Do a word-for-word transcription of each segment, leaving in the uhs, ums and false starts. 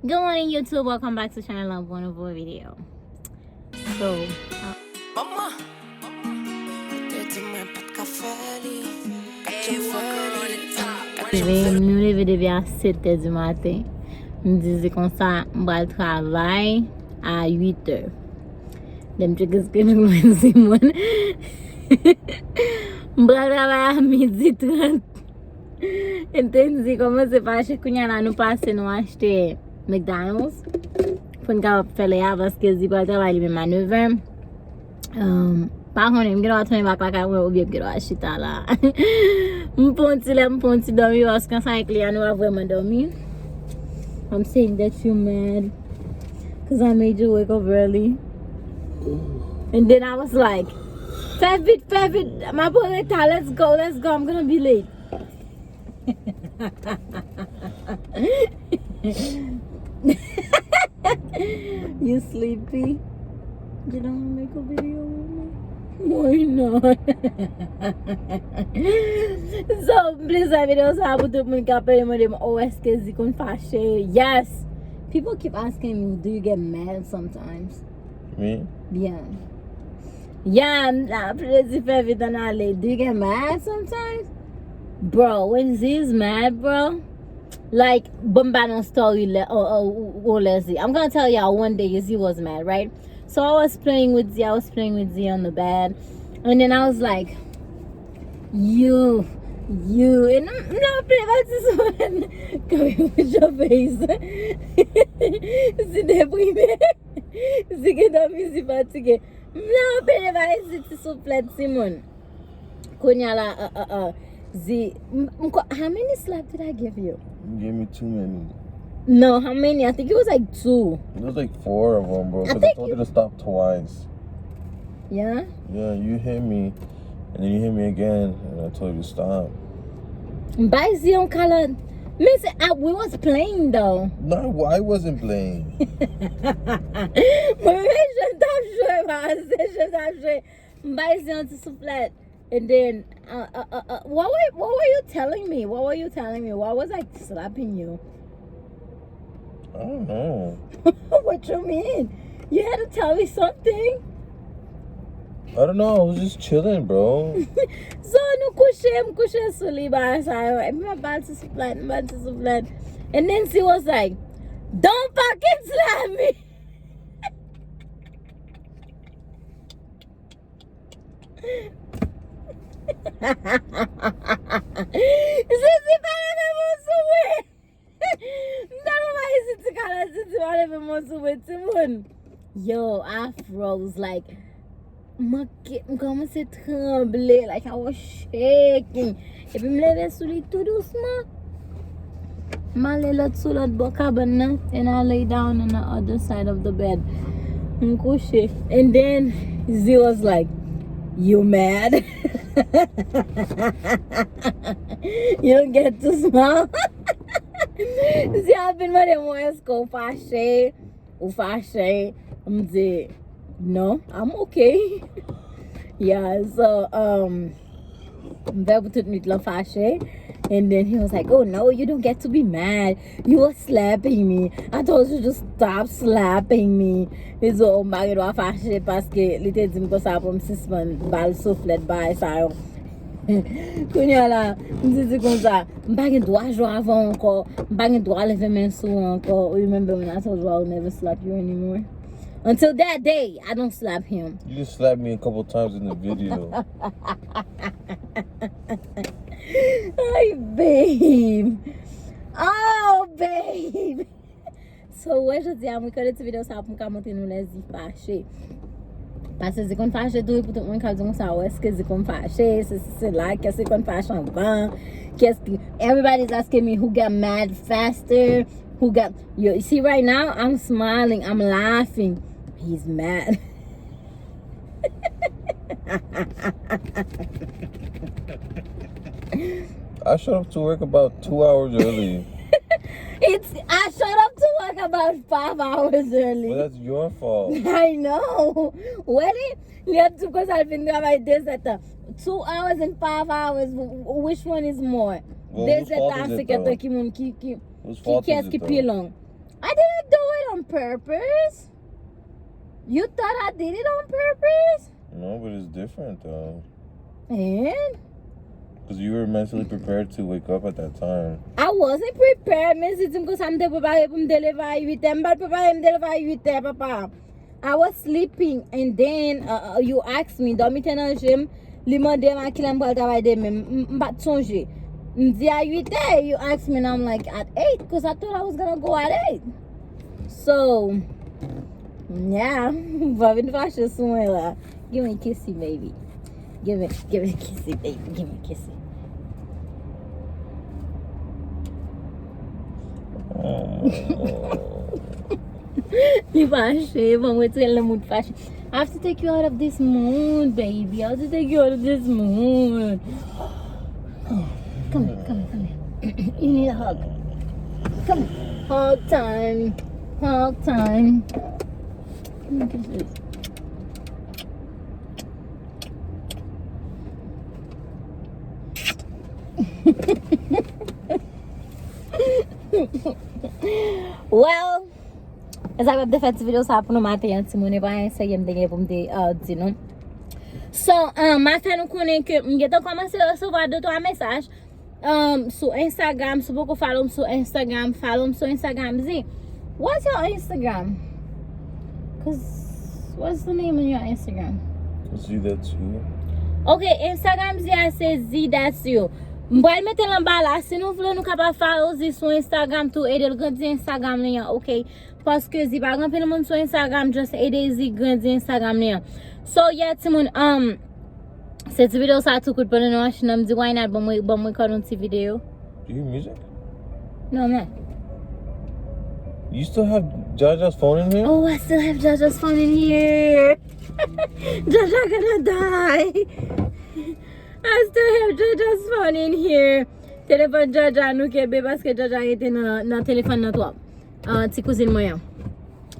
Good morning YouTube, welcome back to channel lan pou yon nouvo video. So, uh, Manman, ou te di mwen pa t ka fè li. Kat yo fè li, kat yo fè li. M leve depi a sèt è di maten. M di se konsa, m pral travay a uit è. Lè m tcheke schedule mwen, Simon. M pral travay a midi trant. Entendi, kòmanse fache. Kounye a la, nou pase, nou achte McDonald's pou n kapab fè lè a, paske Zi pral travay li menm a nèv è. Um, pa konnen, m gen dwa tounen bak lakay mwen oubyen m gen dwa chita la. M pran yon ti lè, m pran yon ti dòmi, paske ansanm avèk li a, nou pa vrèman dòmi. I'm saying that you mad, 'cause I made you wake up early. And then I was like, fè vit, fè vit, m ap an reta, let's go, let's go, I'm gonna be late. You sleepy? You don't wanna make a video with me? Why not? So, please, like videyo sa pou tout moun k ap mande m, oh, èske Zi konn fache? Yes! People keep asking me, do you get mad sometimes? Me? Yeah. Yeah, m la plezi fè vit ann ale. Do you get mad sometimes? Bro, when Z is mad, bro, like, bon, m ba nan story lè, oh, oh, oh, lè Z. I'm gonna tell y'all one day Z was mad, right? So I was playing with Z, I was playing with Z on the bed. And then I was like, you, you, and m la play about this one. Come here with your face. Z deprime. Zi gen dòmi, Zi fatige. M la anpile ba Zi ti souflèt, timoun. Kounye a la, uh, uh, uh, Zi, m, m ko-, how many slap did I give you? You gave me too many. No, how many? I think it was like two. It was like four of them, bro. I 'Cause I think told you you to stop twice. Yeah? Yeah, you hit me, and then you hit me again, and I told you to stop. M bay Zi yon kalòt. Men se, ah, we was playing though. No, I wasn't playing. Mwen menm jwe m t ap jwe, pa se jwe m t ap jwe. M bay Zi yon ti souflèt. And then, uh, uh, uh, uh, what were, what were you telling me? What were you telling me? Why was I slapping you? I don't know. What you mean? You had to tell me something. I don't know. I was just chilling, bro. So, nou kouche, m kouche sou li, ba sa yo. Epi m ap ba l ti souflèt, m ba l ti souflèt. And then she was like, don't fucking slap me. Zizi pa leve men sou mwen. M tèlman pa isi ti kalòt, Zizi pa leve men sou mwen, timoun. Yo, I froze, like, manke, m kòmanse tranble, like, I was shaking. Epi m leve sou li tou dousman. M ale lòt sou lòt bò kabann nan, and I lay down on the other side of the bed. M kouche. And then, Zi was like, you mad? You get too small? Zi ap vin mande mwen, èske w fache? Ou fache? M di, no, I'm okay. Yeah, so, um, m fè pou tout nwit lan fache. And then he was like, oh no, you don't get to be mad. You were slapping me. I told you to stop slapping me. Li di, oh, m pa gen dwa fache paske li te di m konsa pou m sispann ba l souflèt bagay sa yo. Kounye a la, m di, di konsa, m pa gen dwa jwe avè w ankò. M pa gen dwa leve men sou ou ankò. Remember when I told you I will never slap you anymore? Until that day, I don't slap him. You just slapped me a couple times in the video. Ay, babe. Oh, babe. So, wè, jodi a, mwen kale ti videyo sa pou m ka montre nou lè Zi fache. Paske Zi konn fache tou, pou tout moun ka di konsa, wè, èske Zi konn fache, se, se, se la, kiyès ki konn fache anvan, kiyès ki, everybody's asking me who got mad faster, who got, yo, you see right now, I'm smiling, I'm laughing. He's mad. I showed up to work about two hours early. It's, I showed up to work about five hours early. Well, that's your fault. I know. Wè li, li ap di konsa l fin travay de zè tan. Two hours and five hours, w-, w-, which one is more? Well, whose fault is it, though? De zè tan a senk è tan, ki moun ki, ki, whose fault is it, though? Ki kiyès ki pi long? I didn't do it on purpose. You thought I did it on purpose? No, but it's different though. And Because you were mentally prepared to wake up at that time. I wasn't prepared. Men si di m konsa m te prepare pou m te leve a uit è. M pa t prepare m te leve a uit è, papa. I was sleeping and then uh, uh, you asked me. Dòmi te nan je m. Li mande m a kilè m pral travay demen. M m pa t sonje. M di a uit è. You asked me and I'm like, at eight, 'cause I thought I was gonna go at eight. So, yeah, pa vin fache sou mwen la. Give me a kissy, baby. Give me, give me a kissy, baby. Give me a kissy. Li fache, bon, retire l nan mood fache. I have to take you out of this mood, baby. I have to take you out of this mood. Come here, come here, come here. You need a hug. Come here. Hug time. Hug time. Come here, kiss this. Well, e sa k ap te fè ti videyo sa pou nou maten an, timoun, e pa anyen serye m te gen pou m te uh, di nou. So, um, m a fè nou konnen ke m gentan kòmanse resevwa de twa mesaj um, sou Instagram. Si w poko follow m sou Instagram, follow m sou Instagram. Zi, what's your Instagram? 'Cause what's the name on your Instagram? See, that's you. Ok, Instagram Zi a se Zi, that's you. M pral mete l anba la. Si nou vle, nou kapab follow Zi sou Instagram tou, ede l grandi Instagram li an, ok? Paske Zi pa gen anpil moun sou Instagram, just ede Zi grandi Instagram li an. So, yeah, timoun, um, se ti videyo sa tou kout pandan nou machin nan, m di, why not, ban mwen, ban mwen kò nou ti videyo. Do you hear music? No, man. You still have Jaja's phone in here? Oh, I still have Jaja's phone in here. Jaja gonna die. I still have Jaja's phone in here. Telefòn Jaja nou kenbe paske Jaja rete nan, nan telefòn nan twòp. Uh, ti kouzin mwen an.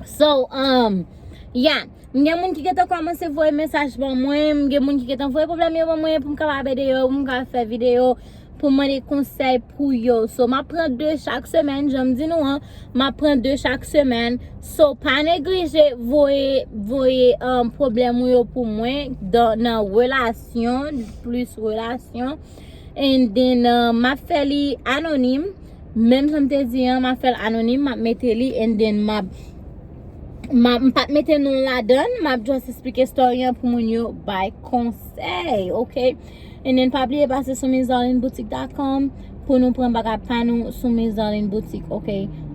So, um, yeah. M gen moun ki gentan kòmanse voye mesaj ban mwen, m gen moun ki gentan voye pwoblèm yo ban mwen pou m kapab ede yo, pou m kapab fè videyo, pou m mande konsèy pou yo. So, m ap pran de chak semèn, jan m di nou an, m ap pran de chak semèn. So, pa neglije voye, voye um, pwoblèm ou yo pou mwen dan, nan relasyon, plis relasyon. And then, uh, m ap fè li anonim. Menm jan m te di an, m ap fè l anonim, m ap mete li, and then m ap, m ap, m pa t mete non ladan l, m ap just esplike story an pou moun yo bay konsèy, ok? And then pa bliye pase sou Miss Darline Boutique dot com pou nou pran bagay pa nou sou Miss Darline Boutique, ok?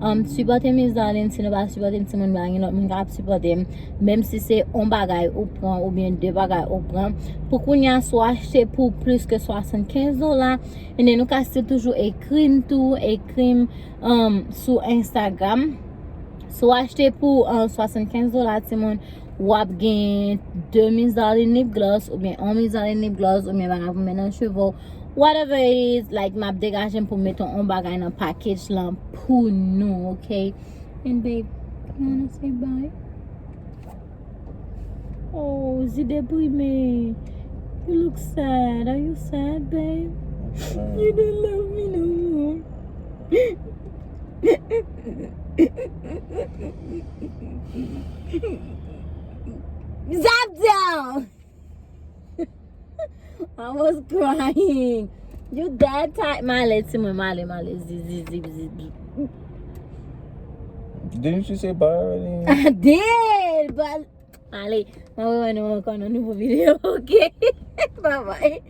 Um, sipòte Miss Darline, si nou pa sipòte m, timoun, pa gen lòt moun k ap sipòte m. Menm si se yon bagay ou pran oubyen de bagay ou pran. Pou kounye a, si w achte pou plis ke swasannkenz dola, and then ou ka still toujou ekri m tou, ekri m um, sou Instagram. Si w achte pou uh, swasannkenz dola, timoun, w ap gen de Miss Darline lip gloss, oubyen yon Miss Darline lip gloss, oubyen bagay pou met nan cheve w. Whatever it is, like, m ap degaje m pou m mete yon bagay nan package lan pou nou, ok? And babe, you wanna say bye? Oh, Zi deprime. You look sad. Are you sad, babe? You don't love me no more. Zap down! I was crying. You that tight. M ale, timoun, m ale, m ale. Zi, zi, zi, zi, zi. Didn't you say bye already? I did, but ale, mwen wè nou ankò nan nouvo videyo, ok? Bye bye.